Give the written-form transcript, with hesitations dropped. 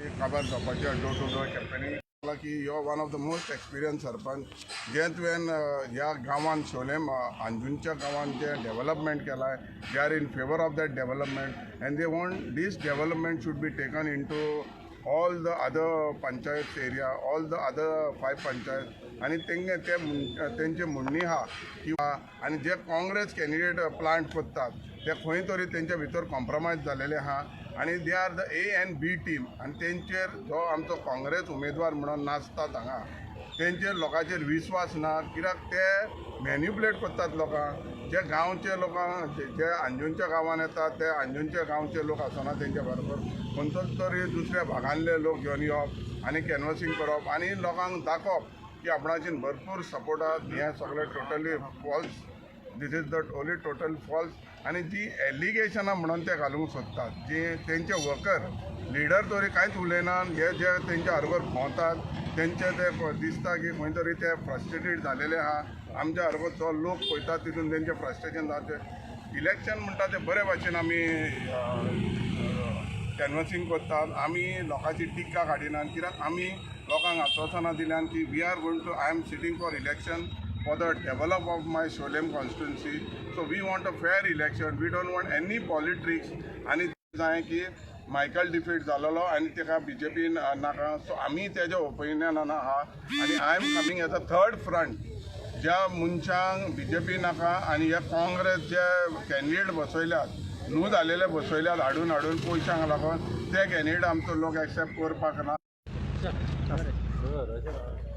काबार जावपाचे door two door campaigning की ह्यो one of the most experience sarpanch जे तुवें ह्या गांवान, शोलेम अंजुनच्या गांवान जे डेवलपमेंट केलाय, they are in favour of that development and they want this development should be taken into all the other panchayat area, all the other five panchayat. आनी तेंगे ते तेंचे म्हणणी आहा की आनी जे काँग्रेस कॅन्डिडेट प्लांट करतात ते खंय तरी तेंच्या भितर कॉम्प्रोमायज जालेले आहा आनी they are the A and B team. आनी तेंचेर जो आमचो काँग्रेस उमेदवार म्हणून नाचतात हांगा, तेंचेर लोकांचेर विस्वास ना, कित्याक ते मॅन्युपुलेट करतात लोकांक. जे गांवचे लोकांक, जे जे अंजुनच्या गांवान येतात, ते अंजुनच्या गांवचे लोक आसना. तेंच्या बरोबर खंयचोच तरी दुसऱ्या भागांतले लोक घेवन येवप आनी कॅनवसींग करप आनी लोकांक दाखोवप की आपणाचेर भरपूर सपोर्ट आहा. हें सगळें totally false. This is the only total false. आनी जी एलिगेशनां म्हणून ते घालूंक सोदतात, जी तेंचे वर्कर लिडर तरी कांयच उलयनात. हे जे तेंच्या बरोबर भोंवतात, तेंचे ते दिसता की खंय तरी ते फ्रस्ट्रेटेड जालेले आहा. आमच्या बरोबर जो लोक पळयतात, तितून तेंचें फ्रस्ट्रेशन जावचें. इलेक्शन म्हणटा ते बरे भाशेन आमी कॅनवसींग करतात. आमी लोकांची टिक्का काडिनात, कित्याक आमी लोकांक आश्वासनां दिल्यान की we are going to I am sitting for election for the develop of my Siolim constituency. So we want a fair election. We don't want any politics. आनी जाय की मायकल डिफीट जालेलो आनी ताका बीजेपीन नाका. सो आमी तेज्या ओपिनियनान आहा आनी I am coming as a third front. ज्या मनशांक बीजेपी नाका आनी हे काँग्रेस जे कॅन्डिडेट बसयल्यात, न्हू जालेले बसयल्यात हाडून हाडून पयशांक लागून, ते कॅन्डिडेट आमचो लोक एक्सेप्ट करपाक ना. बरं.